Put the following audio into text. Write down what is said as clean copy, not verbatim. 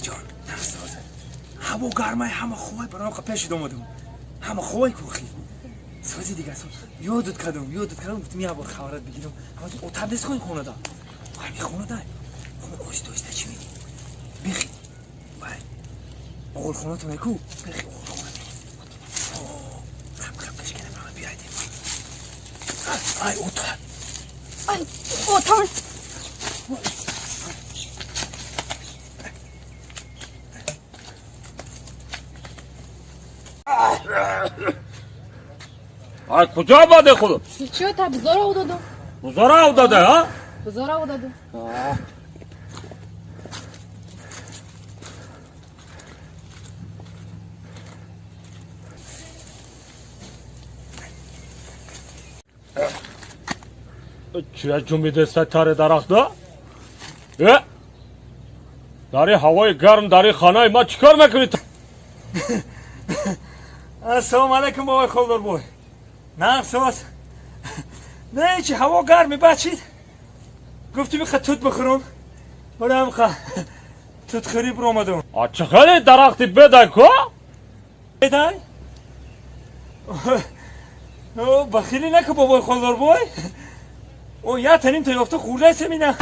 Ҷон, нағз. Ҳаво гармай, ҳама ховай, барои пешид омадам. Ҳама ховай кухи. Сози дигар соз. Ёдут кардам, ёдут кардам, гуфтам як бор хабарат бигирам. Ҳама отар нест хои хонада. Ҳами хонада. Хона оҳиста оҳиста чӣ мегӣ? Бихи. Вай. Оғолхонатон ку? Бихи оғолхона. Қап қап кашкана мама биёйдем. Ай, отар. Ай, отар. Ай, куҷо омаде худо? Чӣ та бузора додам. Бузора дода, а? Бузора додам. Чия ҷумидаста тари дарахта? Э? Дари ҳавои гарм дари хонаи ма чӣ кор мекунӣ? Ассалому алайкум, бобои Холдорбой. Нағз соз. Не, чи ҳаво гарми бачид. Гуфтӣ миха тут бихӯрам. Барам ха тутхӯрӣ биромадам. А чӣ хеле дарахти бедай ко? Бедай? О, бахилӣ наку, бобои Холдорбой. О, я таним то ёфта хӯрдай семина.